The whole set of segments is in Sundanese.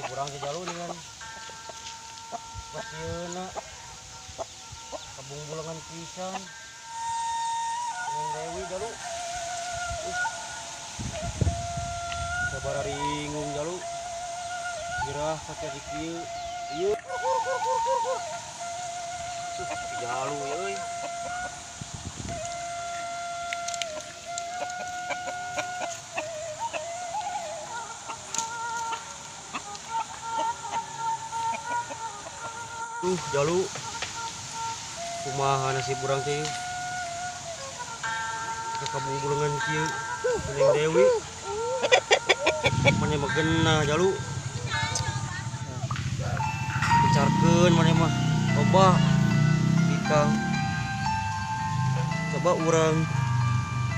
Urang teh jalu dengan pasieuna kabungbulengan pisan. Neng Dewi jalu. Sabaraha ringung jalu. Gerah kaki di kieu. Ieu. Jalu euy. Tuh jalu. Kumaha nasib urang teh? Ka kabungbulengan kieu. Neng Dewi. Maneh mah genah jalu. Picarkeun maneh mah loba bikang. Coba urang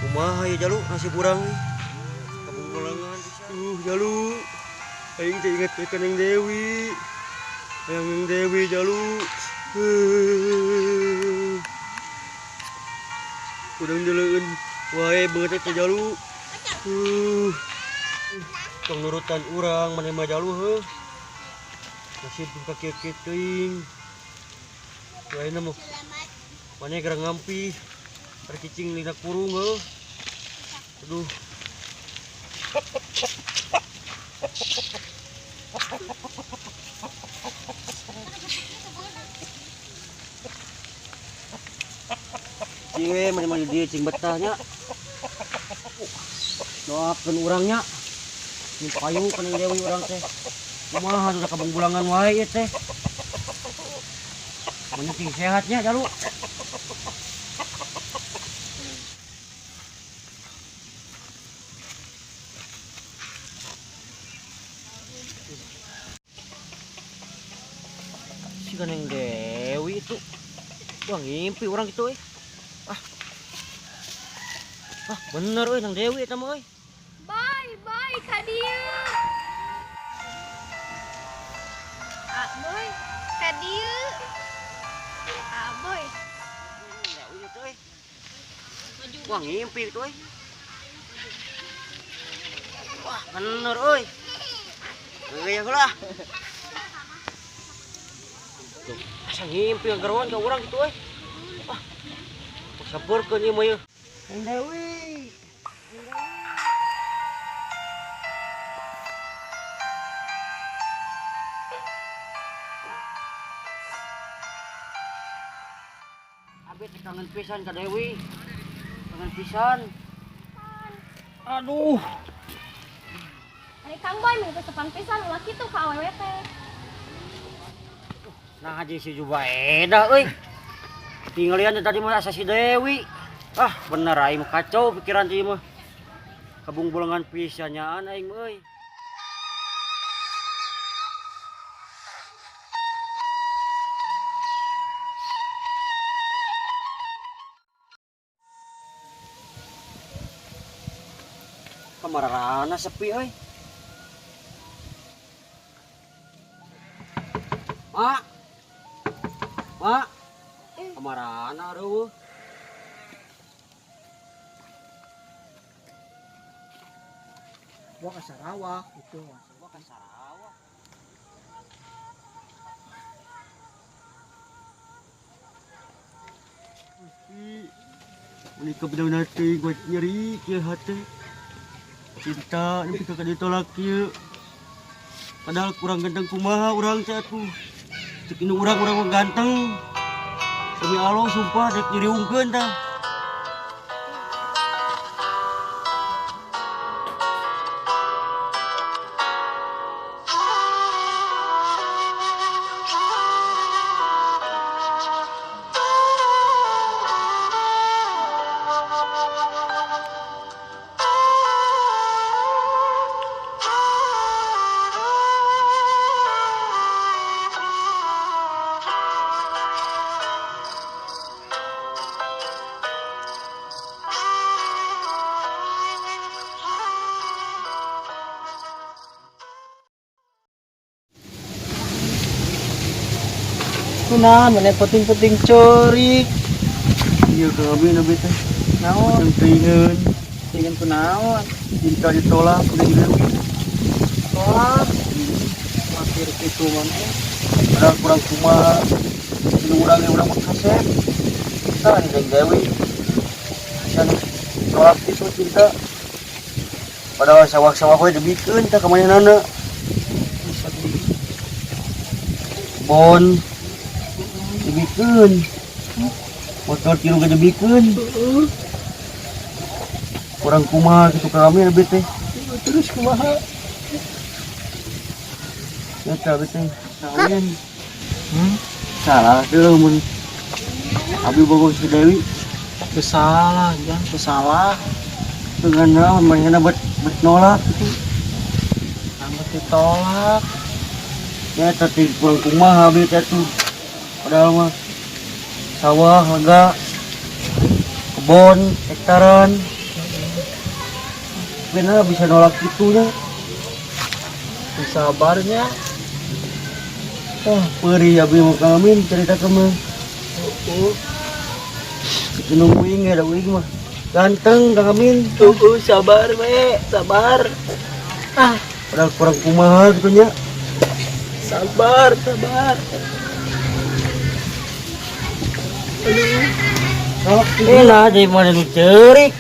kumaha ya jalu nasib urang kabungbulengan. Jalu. Aing teh inget ka Neng Dewi. Hayang Neng Dewi jalu. Urang deuleun wae beungeut teh jalu. Tong nurutan urang maneh mah jalu heuh. Nasib ka kieu-kieu teuing. Ayeuna mah maneh geura ngampi. Rek cicing dina kurung heuh. Aduh. Cing we maneh mah di dieu cing betah nya. Doakeun urang nya. Ini payu ka Neng Dewi urang teh. Kumaha sudah kabungbulangan wae ieu teh. Maneh cing sehat nya jalu. Si ka Neng Dewi itu. Wah ngimpi urang gitu euy. Ah. Ah bener euy Neng Dewi eta mah euy. Bye bye ka dieu. Ah boy, ka dieu. Ah boy. Neng Dewi itu euy. Wah ngimpi itu euy. Wah bener euy. Euy ya lah. Tuh, asa ngimpi ngageroan ka urang kitu euy. Wah. Sampurkeun ieu mah ieu. Neng Dewi. Abi teh kangen pisan ka Dewi. Kangen pisan. Aduh. Ari Kang Boy mah teu sopan pisan ulah kitu ka awewe teh. Nah haji si Jubaedah euy. Tinggalian teh tadi mah asa si Dewi. Ah bener aing mah kacau pikiran teh mah. Kabungbulengan pisan nyaan aing mah euy. Kamarana sepi euy. Mak. Mak. Kamarana reueuh. Gua ke Sarawak gitu. Gua ke Sarawak. Ini kebetulan nanti gua nyeri ke hati. Cinta ini kakak ditolak kieu. Padahal kurang ganteng kumaha urang teh atuh. Cek indung urang, urang mah ganteng. Demi Allah sumpah dek nyeriungkeun tah. Kunaon maneh penting-penting ceurik. Iya kami nabi teh. Naon? Pentingan. Pentingan kunaon? Cinta ditolak udah Dewi. Tolak. Mikir kitu mana? Padahal kurang kumaha. Indung urang ge urang mah kasep. Tah Neng Dewi. Bisa nolak itu cinta. Padahal sawah-sawah we dibikeun tah ka manehna. Bisa di Bon dibikeun. Motor tilu ge dibikeun. Heeh. Kurang kumaha gitu ka kami lebih teh. Terus kumaha? Eta abi teh kawin. Hmm? Salah teu mun abi bogoh si Dewi. Teu salah, jangan teu salah. Dengan naon manehna bet bet nolak gitu. Amat ditolak. Ya teh kurang kumaha abi teh tuh. Padahal mah sawah lega, kebon hektaran. Benar bisa nolak gitu nya. Teu sabarnya. Wah, perih abi mau kawin cerita ke mah. Heeh. Itu nungguin ya, ada uing mah. Ganteng Kang Amin. Heeh, sabar we, sabar. Ah, Padahal kurang kumaha gitu nya. Sabar, sabar. Aduh, Sok lah di mana nu ceurik.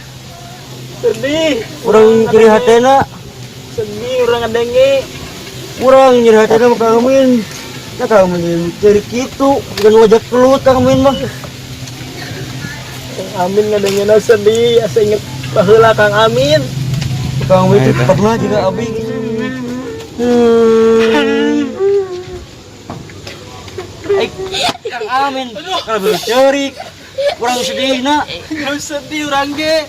Sedih. Urang nyeri hatena, Sedih urang ngadenge. Urang nyeri hatena mah Kang Amin. Ya Kang Amin ceurik kitu, dengan wajah kelut Kang Amin mah. Kang Amin ngadengena sedih, asa inget baheula Kang Amin. Kang Amin itu pernah juga abi gitu. Hmm. Eh, Kang Amin, kalau belum ceurik, urang sedih na. Lu sedih urang ge.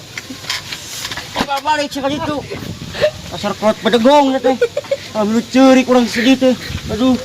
Bakal balik sekali itu. Asar kolot bedegong ya teh. Kalau belum ceurik urang sedih teh. Aduh.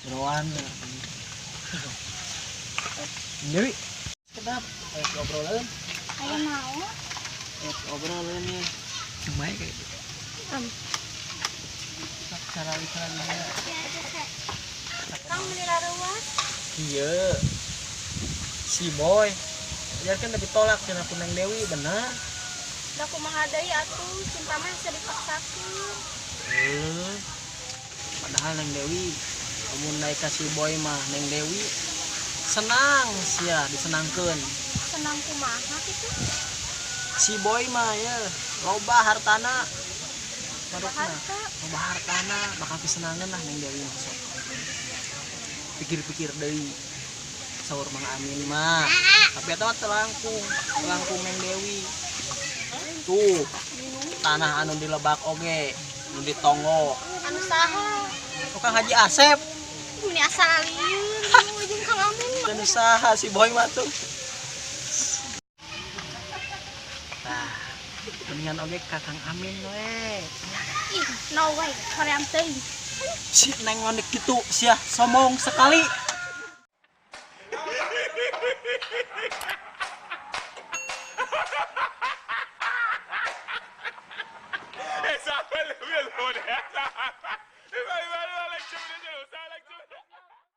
Jeroan. Dewi. Kedap, ayo obrolan. Ayo mau. Ayo obrolan ya. Lumayan kayak gitu. Am. Cara cara. Kang beli laruan. Iya. Si Boy. Ya kan udah ditolak cenah ku Neng Dewi, bener. Da kumaha deui atuh, cinta mah bisa dipaksakeun. Eh. Padahal Neng Dewi lamun naik ka si Boy mah Neng Dewi senang sia disenangkeun. Senang kumaha kitu? Si Boy mah ya loba hartana. Marukna. Harta. Loba hartana bakal kesenangan lah Neng Dewi mah sok. Pikir-pikir deui. Saur Mang Amin mah. Tapi eta mah teu langkung, teu langkung Neng Dewi. Tuh, tanah anu di Lebak oge, nu di Tonggo. Anu saha? Tukang Haji Asep. Meni asa lieur jeung Kang Amin mah. Dan usaha si Boy mah tuh. Nah, mendingan oge ka Kang Amin we. Ih, no way, hoream teuing. Si Neng ngonek gitu, sia sombong sekali.